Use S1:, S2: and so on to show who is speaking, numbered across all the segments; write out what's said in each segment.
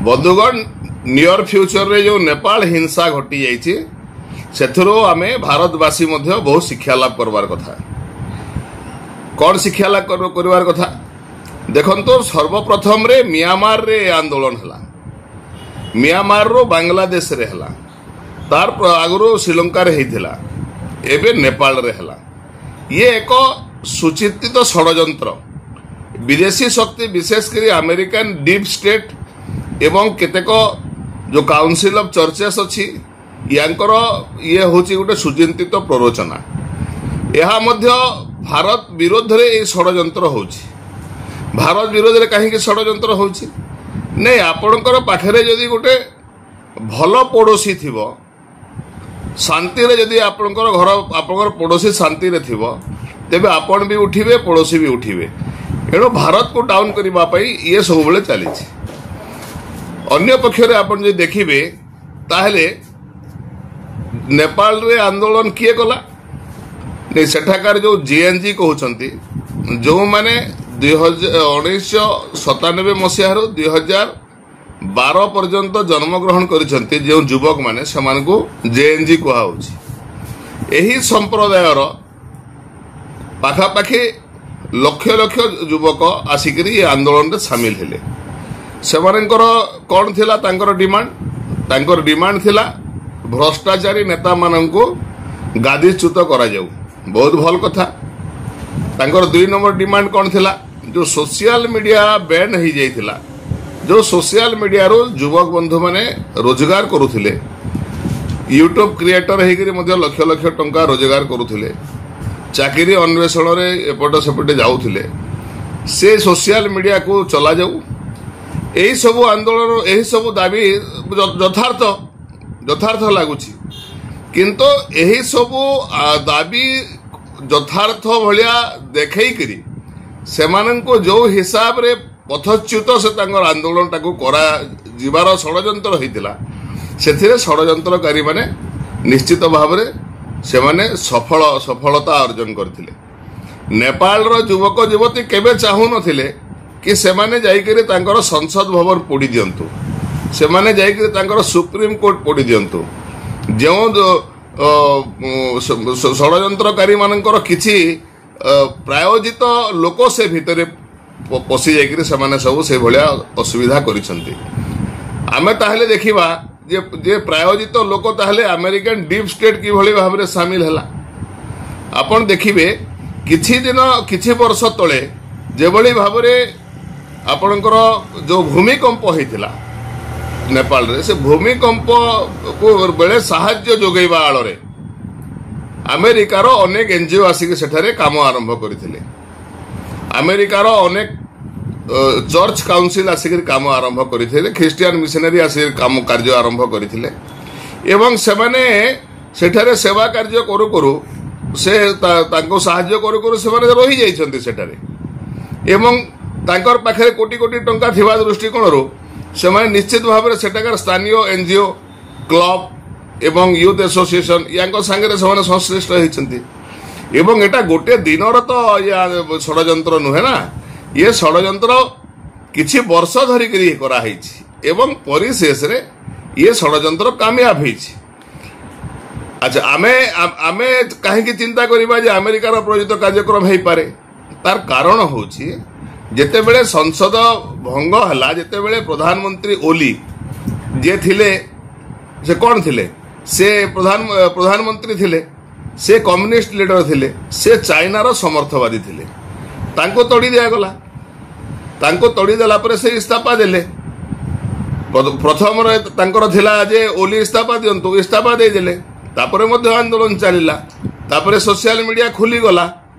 S1: ବନ୍ଧୁଗଣ, ନିୟର ଫ୍ୟୁଚରରେ ଯେଉଁ ନେପାଳ ହିଂସା ଘଟିଯାଇଛି, ସେଥିରୁ ଆମେ ଭାରତବାସୀ ମଧ୍ୟ ବହୁତ ଶିକ୍ଷା ଲାଭ କରିବାର କଥା। କ'ଣ ଶିକ୍ଷା ଲାଭ କରିବାର କଥା? ଦେଖନ୍ତୁ, ସର୍ବପ୍ରଥମରେ ମିଆଁମାରରେ ଏ ଆନ୍ଦୋଳନ ହେଲା, ମିଆଁମାରରୁ ବାଂଲାଦେଶରେ ହେଲା, ତାର ଆଗରୁ ଶ୍ରୀଲଙ୍କାରେ ହେଇଥିଲା, ଏବେ ନେପାଳରେ ହେଲା। ଇଏ ଏକ ସୁଚିନ୍ତିତ ଷଡ଼ଯନ୍ତ୍ର। ବିଦେଶୀ ଶକ୍ତି, ବିଶେଷ କରି ଆମେରିକାନ ଡିପ୍ ଷ୍ଟେଟ୍ ଏବଂ କେତେକ ଯେଉଁ କାଉନସିଲ୍ ଅଫ୍ ଚର୍ଚେସ୍ ଅଛି, ୟାଙ୍କର ଇଏ ହେଉଛି ଗୋଟେ ସୁଚିନ୍ତିତ ପ୍ରରୋଚନା। ଏହା ମଧ୍ୟ ଭାରତ ବିରୋଧରେ ଏଇ ଷଡ଼ଯନ୍ତ୍ର ହେଉଛି। ଭାରତ ବିରୋଧରେ କାହିଁକି ଷଡ଼ଯନ୍ତ୍ର ହେଉଛି? ନାଇଁ, ଆପଣଙ୍କର ପାଖରେ ଯଦି ଗୋଟେ ଭଲ ପଡ଼ୋଶୀ ଥିବ, ଶାନ୍ତିରେ ଯଦି ଆପଣଙ୍କର ଘର, ଆପଣଙ୍କର ପଡ଼ୋଶୀ ଶାନ୍ତିରେ ଥିବ, ତେବେ ଆପଣ ବି ଉଠିବେ, ପଡ଼ୋଶୀ ବି ଉଠିବେ। ଏଣୁ ଭାରତକୁ ଡାଉନ୍ କରିବା ପାଇଁ ଇଏ ସବୁବେଳେ ଚାଲିଛି। ଅନ୍ୟ ପକ୍ଷରେ ଆପଣ ଯଦି ଦେଖିବେ, ତାହେଲେ ନେପାଳରେ ଆନ୍ଦୋଳନ କିଏ କଲା? ସେଠାକାର ଯେଉଁ ଜିଏନ୍ଜି କହୁଛନ୍ତି, ଯେଉଁମାନେ 2000 1997 ମସିହାରୁ 2012 ପର୍ଯ୍ୟନ୍ତ ଜନ୍ମଗ୍ରହଣ କରିଛନ୍ତି, ଯେଉଁ ଯୁବକମାନେ, ସେମାନଙ୍କୁ ଜେଏନ୍ଜି କୁହାହଉଛି। ଏହି ସମ୍ପ୍ରଦାୟର ପାଖାପାଖି ଲକ୍ଷ ଲକ୍ଷ ଯୁବକ ଆସିକରି ଏ ଆନ୍ଦୋଳନରେ ସାମିଲ ହେଲେ। ସେମାନଙ୍କର କ'ଣ ଥିଲା ତାଙ୍କର ଡିମାଣ୍ଡ? ତାଙ୍କର ଡିମାଣ୍ଡ ଥିଲା ଭ୍ରଷ୍ଟାଚାରୀ ନେତାମାନଙ୍କୁ ଗାଦିଚ୍ୟୁତ କରାଯାଉ। ବହୁତ ଭଲ କଥା। ତାଙ୍କର 2 ନମ୍ବର ଡିମାଣ୍ଡ କ'ଣ ଥିଲା? ଯେଉଁ ସୋସିଆଲ ମିଡିଆ ବ୍ୟାନ୍ ହେଇଯାଇଥିଲା, ଯେଉଁ ସୋସିଆଲ ମିଡିଆରୁ ଯୁବକ ବନ୍ଧୁମାନେ ରୋଜଗାର କରୁଥିଲେ, ୟୁଟ୍ୟୁବ କ୍ରିଏଟର ହେଇକରି ମଧ୍ୟ ଲକ୍ଷ ଲକ୍ଷ ଟଙ୍କା ରୋଜଗାର କରୁଥିଲେ, ଚାକିରି ଅନ୍ୱେଷଣରେ ଏପଟ ସେପଟେ ଯାଉଥିଲେ, ସେ ସୋସିଆଲ ମିଡିଆକୁ ଚଲାଯାଉ। ଏହିସବୁ ଆନ୍ଦୋଳନ, ଏହିସବୁ ଦାବି ଯଥାର୍ଥ ଯଥାର୍ଥ ଲାଗୁଛି। କିନ୍ତୁ ଏହିସବୁ ଦାବି ଯଥାର୍ଥ ଭଳିଆ ଦେଖେଇକରି ସେମାନଙ୍କୁ ଯେଉଁ ହିସାବରେ ପଥଚ୍ୟୁତ ସେ ତାଙ୍କର ଆନ୍ଦୋଳନଟାକୁ କରାଯିବାର ଷଡ଼ଯନ୍ତ୍ର ହେଇଥିଲା, ସେଥିରେ ଷଡ଼ଯନ୍ତ୍ରକାରୀମାନେ ନିଶ୍ଚିତ ଭାବରେ ସେମାନେ ସଫଳତା ଅର୍ଜନ କରିଥିଲେ। ନେପାଳର ଯୁବକ ଯୁବତୀ କେବେ ଚାହୁଁନଥିଲେ କି ସେମାନେ ଯାଇକରି ତାଙ୍କର ସଂସଦ ଭବନ ପୋଡ଼ି ଦିଅନ୍ତୁ, ସେମାନେ ଯାଇକରି ତାଙ୍କର ସୁପ୍ରିମକୋର୍ଟ ପୋଡ଼ି ଦିଅନ୍ତୁ। ଯେଉଁ ଷଡ଼ଯନ୍ତ୍ରକାରୀ ମାନଙ୍କର କିଛି ପ୍ରାୟୋଜିତ ଲୋକ ସେ ଭିତରେ ପଶି ଯାଇକରି ସେମାନେ ସବୁ ସେଇଭଳିଆ ଅସୁବିଧା କରିଛନ୍ତି। ଆମେ ତାହେଲେ ଦେଖିବା ଯେ ପ୍ରାୟୋଜିତ ଲୋକ ତାହେଲେ ଆମେରିକାନ ଡିପ୍ ଷ୍ଟେଟ୍ କିଭଳି ଭାବରେ ସାମିଲ ହେଲା। ଆପଣ ଦେଖିବେ, କିଛି ଦିନ, କିଛି ବର୍ଷ ତଳେ ଯେଭଳି ଭାବରେ ଆପଣଙ୍କର ଯୋଉ ଭୂମିକମ୍ପ ହେଇଥିଲା ନେପାଳରେ, ସେ ଭୂମିକମ୍ପକୁ ବେଳେ ସାହାଯ୍ୟ ଯୋଗାଇବା ଆଳରେ ଆମେରିକାର ଅନେକ ଏନଜିଓ ଆସିକି ସେଠାରେ କାମ ଆରମ୍ଭ କରିଥିଲେ। ଆମେରିକାର ଅନେକ ଚର୍ଚ୍ଚ କାଉନସିଲ ଆସିକରି କାମ ଆରମ୍ଭ କରିଥିଲେ, ଖ୍ରୀଷ୍ଟିଆନ ମିଶନାରୀ ଆସିକି କାମ କାର୍ଯ୍ୟ ଆରମ୍ଭ କରିଥିଲେ ଏବଂ ସେମାନେ ସେଠାରେ ସେବା କାର୍ଯ୍ୟ କରୁ କରୁ, ସେ ତାଙ୍କୁ ସାହାଯ୍ୟ କରୁ କରୁ ସେମାନେ ରହିଯାଇଛନ୍ତି ସେଠାରେ। ଏବଂ ତାଙ୍କର ପାଖରେ କୋଟି କୋଟି ଟଙ୍କା ଥିବା ଦୃଷ୍ଟିକୋଣରୁ ସେମାନେ ନିଶ୍ଚିତ ଭାବରେ ସେଠାକାର ସ୍ଥାନୀୟ ଏନଜିଓ, କ୍ଲବ ଏବଂ ୟୁଥ୍ ଆସୋସିଏସନ ୟାଙ୍କ ସାଙ୍ଗରେ ସେମାନେ ସଂଶ୍ଳିଷ୍ଟ ହେଇଛନ୍ତି। ଏବଂ ଏଟା ଗୋଟେ ଦିନର ତ ଇଏ ଷଡ଼ଯନ୍ତ୍ର ନୁହେଁ ନା, ଇଏ ଷଡ଼ଯନ୍ତ୍ର କିଛି ବର୍ଷ ଧରିକିରି କରାହେଇଛି ଏବଂ ପରିଶେଷରେ ଇଏ ଷଡ଼ଯନ୍ତ୍ର କାମୟାବ ହେଇଛି। ଆଚ୍ଛା, ଆମେ କାହିଁକି ଚିନ୍ତା କରିବା ଯେ ଆମେରିକାର ପ୍ରାୟୋଜିତ କାର୍ଯ୍ୟକ୍ରମ ହେଇପାରେ? ତାର କାରଣ ହେଉଛି, ଯେତେବେଳେ ସଂସଦ ଭଙ୍ଗ ହେଲା, ଯେତେବେଳେ ପ୍ରଧାନମନ୍ତ୍ରୀ ଓଲି ଯିଏ ଥିଲେ, ସେ କ'ଣ ଥିଲେ? ସେ ପ୍ରଧାନମନ୍ତ୍ରୀ ଥିଲେ, ସେ କମ୍ୟୁନିଷ୍ଟ ଲିଡର ଥିଲେ, ସେ ଚାଇନାର ସମର୍ଥବାଦୀ ଥିଲେ। ତାଙ୍କୁ ତଡ଼ି ଦିଆଗଲା। ତାଙ୍କୁ ତଡ଼ି ଦେଲା ପରେ ସେ ଇସ୍ତଫା ଦେଲେ। ପ୍ରଥମରେ ତାଙ୍କର ଥିଲା ଯେ ଓଲି ଇସ୍ତଫା ଦିଅନ୍ତୁ, ଇସ୍ତଫା ଦେଇଦେଲେ। ତାପରେ ମଧ୍ୟ ଆନ୍ଦୋଳନ ଚାଲିଲା। ତାପରେ ସୋସିଆଲ ମିଡିଆ ଖୋଲିଗଲା,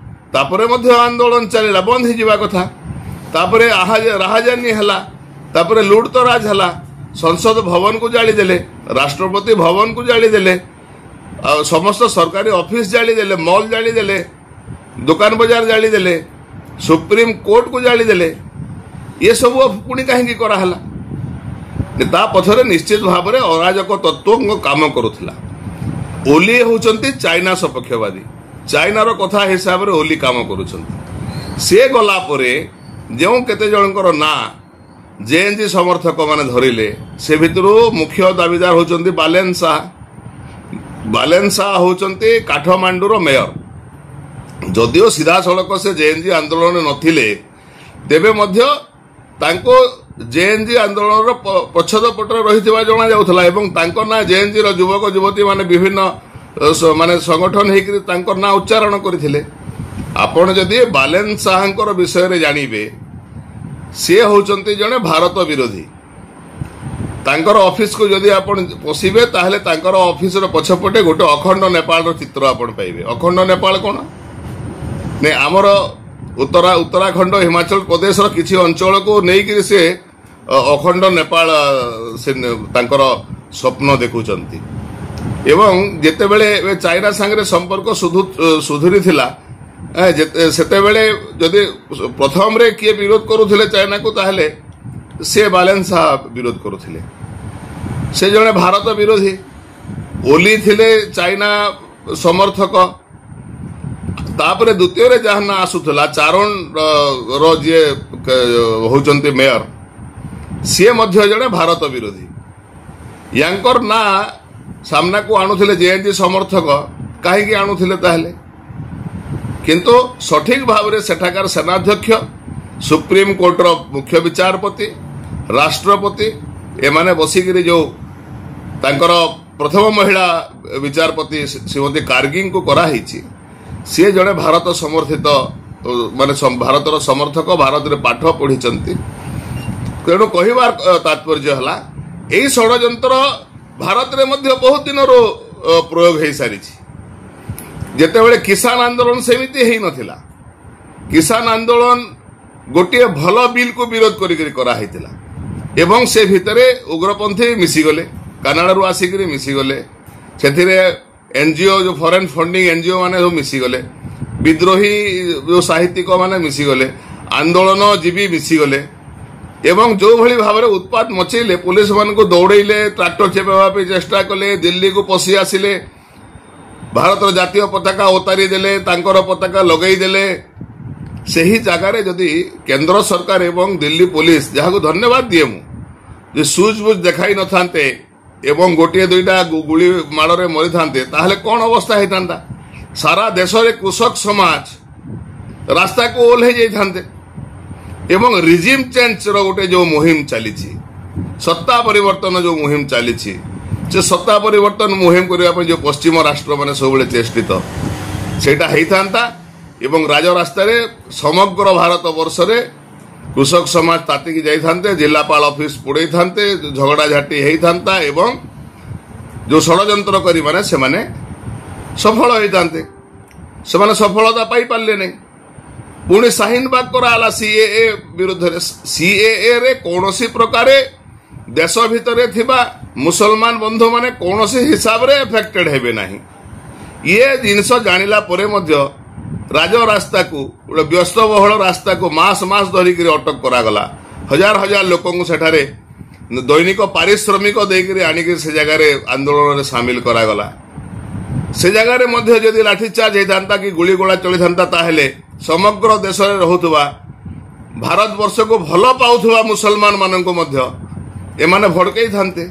S1: ତାପରେ ମଧ୍ୟ ଆନ୍ଦୋଳନ ଚାଲିଲା, ବନ୍ଦ ହେଇଯିବା କଥା। ତାପରେ ରାହାଜାନି ହେଲା, ତାପରେ ଲୁଟତରାଜ ହେଲା, ସଂସଦ ଭବନକୁ ଜାଳିଦେଲେ, ରାଷ୍ଟ୍ରପତି ଭବନକୁ ଜାଳିଦେଲେ, ଆଉ ସମସ୍ତ ସରକାରୀ ଅଫିସ ଜାଳିଦେଲେ, ମଲ୍ ଜାଳିଦେଲେ, ଦୋକାନ ବଜାର ଜାଳିଦେଲେ, ସୁପ୍ରିମ କୋର୍ଟକୁ ଜାଳିଦେଲେ। ଏସବୁ ପୁଣି କାହିଁକି କରାହେଲା? ତା ପଛରେ ନିଶ୍ଚିତ ଭାବରେ ଅରାଜକ ତତ୍ତ୍ୱଙ୍କ କାମ କରୁଥିଲା। ଓଲି ହେଉଛନ୍ତି ଚାଇନା ସପକ୍ଷବାଦୀ। ଚାଇନାର କଥା ହିସାବରେ ଓଲି କାମ କରୁଛନ୍ତି। ସେ ଗଲା ପରେ ଯେଉଁ କେତେ ଜଣଙ୍କର ନାଁ ଜେଏନଜି ସମର୍ଥକମାନେ ଧରିଲେ, ସେ ଭିତରୁ ମୁଖ୍ୟ ଦାବିଦାର ହେଉଛନ୍ତି ବାଲେନ ଶାହ। ବାଲେନ ଶାହ ହେଉଛନ୍ତି କାଠମାଣ୍ଡୁର ମେୟର। ଯଦିଓ ସିଧାସଳଖ ସେ ଜେଏନଜି ଆନ୍ଦୋଳନରେ ନଥିଲେ, ତେବେ ମଧ୍ୟ ତାଙ୍କୁ ଜେଏନଜି ଆନ୍ଦୋଳନର ପ୍ରଚ୍ଛଦ ପଟରେ ରହିଥିବା ଜଣାଯାଉଥିଲା ଏବଂ ତାଙ୍କ ନାଁ ଜେଏନଜିର ଯୁବକ ଯୁବତୀମାନେ ବିଭିନ୍ନ ମାନେ ସଂଗଠନ ହେଇକରି ତାଙ୍କ ନାଁ ଉଚ୍ଚାରଣ କରିଥିଲେ। ଆପଣ ଯଦି ବାଲେନ ଶାହଙ୍କର ବିଷୟରେ ଜାଣିବେ, ସିଏ ହେଉଛନ୍ତି ଜଣେ ଭାରତ ବିରୋଧୀ। ତାଙ୍କର ଅଫିସକୁ ଯଦି ଆପଣ ପଶିବେ, ତାହେଲେ ତାଙ୍କର ଅଫିସର ପଛପଟେ ଗୋଟେ ଅଖଣ୍ଡ ନେପାଳର ଚିତ୍ର ଆପଣ ପାଇବେ। ଅଖଣ୍ଡ ନେପାଳ କ'ଣ ନାଇଁ, ଆମର ଉତ୍ତରାଖଣ୍ଡ, ହିମାଚଳ ପ୍ରଦେଶର କିଛି ଅଞ୍ଚଳକୁ ନେଇକରି ସେ ଅଖଣ୍ଡ ନେପାଳ ସେ ତାଙ୍କର ସ୍ୱପ୍ନ ଦେଖୁଛନ୍ତି। ଏବଂ ଯେତେବେଳେ ଏବେ ଚାଇନା ସାଙ୍ଗରେ ସମ୍ପର୍କ ସୁଧୁରିଥିଲା, ସେତେବେଳେ ଯଦି ପ୍ରଥମରେ କିଏ ବିରୋଧ କରୁଥିଲେ ଚାଇନାକୁ, ତାହେଲେ ସେ ବାଲେନ ଶାହ ବିରୋଧ କରୁଥିଲେ। ସେ ଜଣେ ଭାରତ ବିରୋଧୀ। ଓଲି ଥିଲେ ଚାଇନା ସମର୍ଥକ। ତାପରେ ଦ୍ୱିତୀୟରେ ଯାହା ନାଁ ଆସୁଥିଲା, ଚାରଣ ର ଯିଏ ହଉଛନ୍ତି ମେୟର, ସିଏ ମଧ୍ୟ ଜଣେ ଭାରତ ବିରୋଧୀ। ୟାଙ୍କର ନାଁ ସାମ୍ନାକୁ ଆଣୁଥିଲେ ଜେଏନଜି ସମର୍ଥକ। କାହିଁକି ଆଣୁଥିଲେ ତାହେଲେ? କିନ୍ତୁ ସଠିକ ଭାବରେ ସେଠାକାର ସେନାଧ୍ୟକ୍ଷ, ସୁପ୍ରିମକୋର୍ଟର ମୁଖ୍ୟ ବିଚାରପତି, ରାଷ୍ଟ୍ରପତି ଏମାନେ ବସିକିରି ଯୋଉ ତାଙ୍କର ପ୍ରଥମ ମହିଳା ବିଚାରପତି ଶ୍ରୀମତୀ କାର୍ଗିଙ୍କୁ କରାହେଇଛି, ସିଏ ଜଣେ ଭାରତ ସମର୍ଥିତ, ମାନେ ଭାରତର ସମର୍ଥକ, ଭାରତରେ ପାଠ ପଢିଛନ୍ତି। ତେଣୁ କହିବାର ତାତ୍ପର୍ଯ୍ୟ ହେଲା, ଏଇ ଷଡ଼ଯନ୍ତ୍ର ଭାରତରେ ମଧ୍ୟ ବହୁତ ଦିନରୁ ପ୍ରୟୋଗ ହେଇସାରିଛି। ଯେତେବେଳେ କିଷାନ ଆନ୍ଦୋଳନ ସେମିତି ହେଇନଥିଲା। କିଷାନ ଆନ୍ଦୋଳନ ଗୋଟିଏ ଭଲ ବିଲ୍କୁ ବିରୋଧ କରିକି କରାହେଇଥିଲା ଏବଂ ସେ ଭିତରେ ଉଗ୍ରପନ୍ଥୀ ମିଶିଗଲେ, କାନାଡାରୁ ଆସିକିରି ମିଶିଗଲେ, ସେଥିରେ ଏନଜିଓ ଯୋଉ ଫରେନ୍ ଫଣ୍ଡିଂ ଏନଜିଓ ମାନେ ସବୁ ମିଶିଗଲେ, ବିଦ୍ରୋହୀ ଯୋଉ ସାହିତ୍ୟିକ ମାନେ ମିଶିଗଲେ, ଆନ୍ଦୋଳନଜୀବୀ ମିଶିଗଲେ ଏବଂ ଯୋଉଭଳି ଭାବରେ ଉତ୍ପାତ ମଚେଇଲେ, ପୋଲିସ ମାନଙ୍କୁ ଦୌଡ଼େଇଲେ, ଟ୍ରାକ୍ଟର ଚେପାଇବା ପାଇଁ ଚେଷ୍ଟା କଲେ, ଦିଲ୍ଲୀକୁ ପଶି ଆସିଲେ, ଭାରତର ଜାତୀୟ ପତାକା ଓତାରି ଦେଲେ, ତାଙ୍କର ପତାକା ଲଗେଇ ଦେଲେ। ସେହି ଜାଗାରେ ଯଦି କେନ୍ଦ୍ର ସରକାର ଏବଂ ଦିଲ୍ଲୀ ପୋଲିସ, ଯାହାକୁ ଧନ୍ୟବାଦ ଦିଏ ମୁଁ, ଯେ ସୁଝବୁଝ ଦେଖାଇ ନଥାନ୍ତେ ଏବଂ ଗୋଟିଏ ଦୁଇଟା ଗୁଳି ମାଡ଼ରେ ମରିଥାନ୍ତେ, ତାହେଲେ କ'ଣ ଅବସ୍ଥା ହେଇଥାନ୍ତା? ସାରା ଦେଶରେ କୃଷକ ସମାଜ ରାସ୍ତାକୁ ଓହ୍ଲେଇ ଯାଇଥାନ୍ତେ ଏବଂ ରିଜିମ୍ ଚେଞ୍ଜର ଗୋଟେ ଯୋଉ ମୁହିମ ଚାଲିଛି, ସତ୍ତା ପରିବର୍ତ୍ତନ ଯୋଉ ମୁହିମ ଚାଲିଛି, ସେ ସତ୍ତା ପରିବର୍ତ୍ତନ ମୁହିମ କରିବା ପାଇଁ ଯୋଉ ପଶ୍ଚିମ ରାଷ୍ଟ୍ରମାନେ ସବୁବେଳେ ଚେଷ୍ଟିତ, ସେଇଟା ହେଇଥାନ୍ତା ଏବଂ ରାଜରାସ୍ତାରେ ସମଗ୍ର ଭାରତ ବର୍ଷରେ କୃଷକ ସମାଜ ତାତିକି ଯାଇଥାନ୍ତେ, ଜିଲ୍ଲାପାଳ ଅଫିସ ପୋଡ଼େଇଥାନ୍ତେ, ଝଗଡ଼ାଝାଟି ହେଇଥାନ୍ତା ଏବଂ ଯୋଉ ଷଡ଼ଯନ୍ତ୍ରକାରୀ ମାନେ ସେମାନେ ସଫଳ ହେଇଥାନ୍ତେ। ସେମାନେ ସଫଳତା ପାଇପାରିଲେ ନାହିଁ। ପୁଣି ଶାହିନବାଗ କରାହେଲା ସିଏଏ ବିରୁଦ୍ଧରେ। ସିଏଏ ରେ କୌଣସି ପ୍ରକାରେ ଦେଶ ଭିତରେ ଥିବା ମୁସଲମାନ ବନ୍ଧୁମାନେ କୌଣସି ହିସାବରେ ଏଫେକ୍ଟେଡ ହେବେ ନାହିଁ, ଇଏ ଜିନିଷ ଜାଣିଲା ପରେ ମଧ୍ୟ ରାଜରାସ୍ତାକୁ, ଗୋଟେ ବ୍ୟସ୍ତବହୁଳ ରାସ୍ତାକୁ ମାସ ମାସ ଧରିକିରି ଅଟକ କରାଗଲା। ହଜାର ହଜାର ଲୋକଙ୍କୁ ସେଠାରେ ଦୈନିକ ପାରିଶ୍ରମିକ ଦେଇକିରି ଆଣିକି ସେ ଜାଗାରେ ଆନ୍ଦୋଳନରେ ସାମିଲ କରାଗଲା। ସେ ଜାଗାରେ ମଧ୍ୟ ଯଦି ଲାଠିଚାର୍ଜ ହେଇଥାନ୍ତା କି ଗୁଳିଗୋଳା ଚଳିଥାନ୍ତା, ତାହେଲେ ସମଗ୍ର ଦେଶରେ ରହୁଥିବା ଭାରତବର୍ଷକୁ ଭଲ ପାଉଥିବା ମୁସଲମାନ ମାନଙ୍କୁ ମଧ୍ୟ ଏମାନେ ଭଡ଼କେଇଥାନ୍ତେ।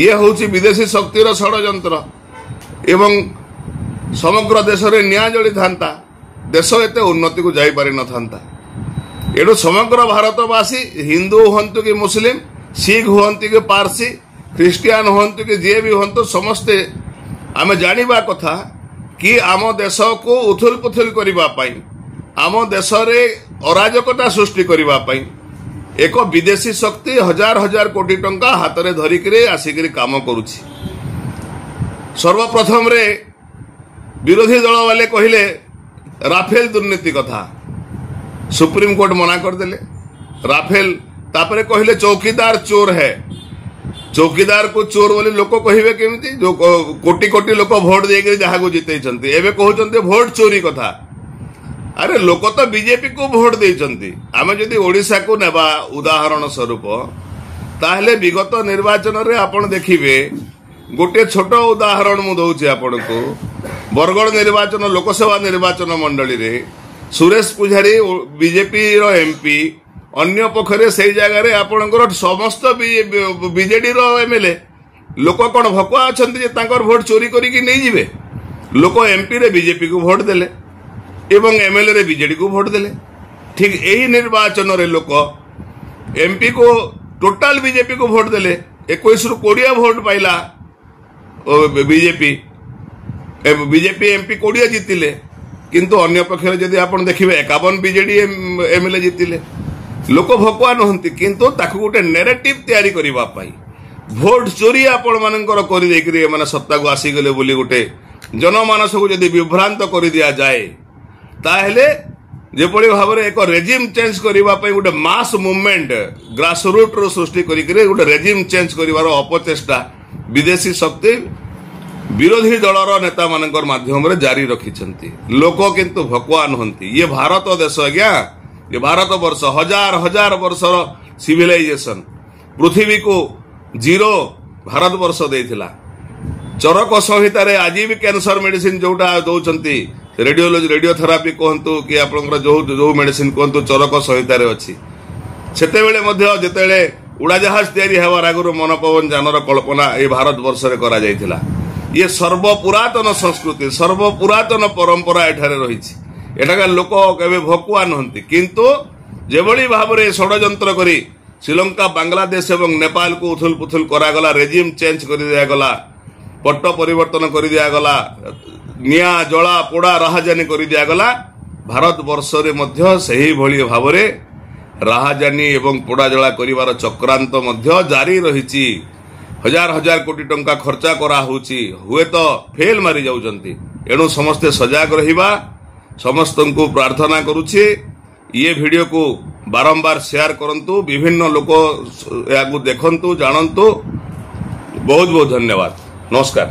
S1: ଇଏ ହେଉଛି ବିଦେଶୀ ଶକ୍ତିର ଷଡ଼ଯନ୍ତ୍ର ଏବଂ ସମଗ୍ର ଦେଶରେ ନିଆଁ ଜଳିଥାନ୍ତା, ଦେଶ ଏତେ ଉନ୍ନତିକୁ ଯାଇପାରିନଥାନ୍ତା। ଏଣୁ ସମଗ୍ର ଭାରତବାସୀ, ହିନ୍ଦୁ ହୁଅନ୍ତୁ କି ମୁସଲିମ, ଶିଖ ହୁଅନ୍ତୁ କି ପାର୍ସୀ, ଖ୍ରୀଷ୍ଟିଆନ ହୁଅନ୍ତୁ କି ଯିଏ ବି ହୁଅନ୍ତୁ, ସମସ୍ତେ ଆମେ ଜାଣିବା କଥା କି ଆମ ଦେଶକୁ ଉଥୁଲ ପୁଥୁଲ କରିବା ପାଇଁ, ଆମ ଦେଶରେ ଅରାଜକତା ସୃଷ୍ଟି କରିବା ପାଇଁ ଏକ ବିଦେଶୀ ଶକ୍ତି ହଜାର ହଜାର କୋଟି ଟଙ୍କା ହାତରେ ଧରିକିରି ଆସିକିରି କାମ କରୁଛି। ସର୍ବପ୍ରଥମରେ ବିରୋଧୀ ଦଳ ବାଲେ କହିଲେ ରାଫେଲ ଦୁର୍ନୀତି କଥା, ସୁପ୍ରିମକୋର୍ଟ ମନା କରିଦେଲେ ରାଫେଲ। ତାପରେ କହିଲେ ଚୌକିଦାର ଚୋର ହେ। ଚୌକିଦାରକୁ ଚୋର ବୋଲି ଲୋକ କହିବେ କେମିତି? ଯୋଉ କୋଟି କୋଟି ଲୋକ ଭୋଟ ଦେଇକରି ଯାହାକୁ ଜିତେଇଛନ୍ତି, ଏବେ କହୁଛନ୍ତି ଭୋଟ ଚୋରି କଥା। ଆରେ ଲୋକ ତ ବିଜେପିକୁ ଭୋଟ ଦେଇଛନ୍ତି। ଆମେ ଯଦି ଓଡ଼ିଶାକୁ ନେବା ଉଦାହରଣ ସ୍ୱରୂପ, ତାହେଲେ ବିଗତ ନିର୍ବାଚନରେ ଆପଣ ଦେଖିବେ, ଗୋଟିଏ ଛୋଟ ଉଦାହରଣ ମୁଁ ଦଉଛି ଆପଣଙ୍କୁ। ବରଗଡ଼ ନିର୍ବାଚନ, ଲୋକସଭା ନିର୍ବାଚନ ମଣ୍ଡଳୀରେ ସୁରେଶ ପୂଜାରୀ ବିଜେପିର ଏମ୍ପି ଅନ୍ୟ ପକ୍ଷରେ ସେଇ ଜାଗାରେ ଆପଣଙ୍କର ସମସ୍ତ ବିଜେଡିର ଏମଏଲଏ। ଲୋକ କ'ଣ ଭକୁଆ ଅଛନ୍ତି ଯେ ତାଙ୍କର ଭୋଟ ଚୋରି କରିକି ନେଇଯିବେ? ଲୋକ ଏମ୍ପିରେ ବିଜେପିକୁ ଭୋଟ ଦେଲେ ଏବଂ ଏମଏଲଏରେ ବିଜେଡିକୁ ଭୋଟ ଦେଲେ। ଠିକ୍ ଏହି ନିର୍ବାଚନରେ ଲୋକ ଏମ୍ପିକୁ ଟୋଟାଲ ବିଜେପିକୁ ଭୋଟ ଦେଲେ, 21ରୁ 20 ଭୋଟ ପାଇଲା ବିଜେପି, ବିଜେପି ଏମ୍ପି 20 ଜିତିଲେ। କିନ୍ତୁ ଅନ୍ୟ ପକ୍ଷରେ ଯଦି ଆପଣ ଦେଖିବେ 51 ବିଜେଡି ଏମଏଲଏ ଜିତିଲେ। ଲୋକ ଭକୁଆ ନୁହନ୍ତି, କିନ୍ତୁ ତାକୁ ଗୋଟେ ନେରେଟିଭ ତିଆରି କରିବା ପାଇଁ ଭୋଟ ଚୋରି ଆପଣମାନଙ୍କର କରିଦେଇକରି ଏମାନେ ସତ୍ତାକୁ ଆସିଗଲେ ବୋଲି ଗୋଟେ ଜନମାନସକୁ ଯଦି ବିଭ୍ରାନ୍ତ କରିଦିଆଯାଏ, ତାହେଲେ ଯେପରି ଭାବରେ ଏକ ରେଜିମ୍ ଚେଞ୍ଜ କରିବା ପାଇଁ ଗୋଟେ ମାସ୍ ମୁଭମେଣ୍ଟ ଗ୍ରାସରୁଟ୍ରୁ ସୃଷ୍ଟି କରିକିରି ଗୋଟେ ରେଜିମ୍ ଚେଞ୍ଜ କରିବାର ଅପଚେଷ୍ଟା ବିଦେଶୀ ଶକ୍ତି ବିରୋଧୀ ଦଳର ନେତାମାନଙ୍କର ମାଧ୍ୟମରେ ଜାରି ରଖିଛନ୍ତି। ଲୋକ କିନ୍ତୁ ଭକୁଆ ନୁହନ୍ତି। ଇଏ ଭାରତ ଦେଶ ଆଜ୍ଞା, ଇଏ ଭାରତ ବର୍ଷ ହଜାର ହଜାର ବର୍ଷର ସିଭିଲାଇଜେସନ, ପୃଥିବୀକୁ ଜିରୋ ଭାରତବର୍ଷ ଦେଇଥିଲା। ଚରକ ସଂହିତାରେ ଆଜି ବି କ୍ୟାନ୍ସର ମେଡିସିନ ଯୋଉଟା ଦଉଛନ୍ତି, ରେଡିଓଲୋଜି ରେଡିଓଥେରାପି କୁହନ୍ତୁ କି ଆପଣଙ୍କର ଯୋଉ ଯୋଉ ମେଡିସିନ କୁହନ୍ତୁ, ଚରକ ସଂହିତାରେ ଅଛି। ସେତେବେଳେ ମଧ୍ୟ ଯେତେବେଳେ ଉଡ଼ାଜାହାଜ ତିଆରି ହେବାର ଆଗରୁ ମନପବନ ଯାନର କଳ୍ପନା ଏଇ ଭାରତବର୍ଷରେ କରାଯାଇଥିଲା। ଇଏ ସର୍ବପୁରାତନ ସଂସ୍କୃତି, ସର୍ବପୁରାତନ ପରମ୍ପରା ଏଠାରେ ରହିଛି। ଏଠାକାର ଲୋକ କେବେ ଭକୁଆ ନୁହନ୍ତି। କିନ୍ତୁ ଯେଭଳି ଭାବରେ ଷଡ଼ଯନ୍ତ୍ର କରି ଶ୍ରୀଲଙ୍କା, ବାଂଲାଦେଶ ଏବଂ ନେପାଳକୁ ଉଥୁଲ ପୁଥୁଲ କରାଗଲା, ରେଜିମ୍ ଚେଞ୍ଜ କରିଦିଆଗଲା, ପଟ୍ଟ ପରିବର୍ତ୍ତନ କରିଦିଆଗଲା, ନିଆଁ ଜଳା ପୋଡ଼ା ରାହାଜାନି କରିଦିଆଗଲା, ଭାରତବର୍ଷରେ ମଧ୍ୟ ସେହିଭଳି ଭାବରେ ରାହାଜାନି ଏବଂ ପୋଡ଼ାଜଳା କରିବାର ଚକ୍ରାନ୍ତ ମଧ୍ୟ ଜାରି ରହିଛି। ହଜାର ହଜାର କୋଟି ଟଙ୍କା ଖର୍ଚ୍ଚ କରାହଉଛି, ହୁଏତ ଫେଲ୍ ମାରି ଯାଉଛନ୍ତି। ଏଣୁ ସମସ୍ତେ ସଜାଗ ରହିବା ସମସ୍ତଙ୍କୁ ପ୍ରାର୍ଥନା କରୁଛି। ଇଏ ଭିଡ଼ିଓକୁ ବାରମ୍ବାର ସେୟାର କରନ୍ତୁ, ବିଭିନ୍ନ ଲୋକ ଏହାକୁ ଦେଖନ୍ତୁ, ଜାଣନ୍ତୁ। ବହୁତ ବହୁତ ଧନ୍ୟବାଦ, ନମସ୍କାର।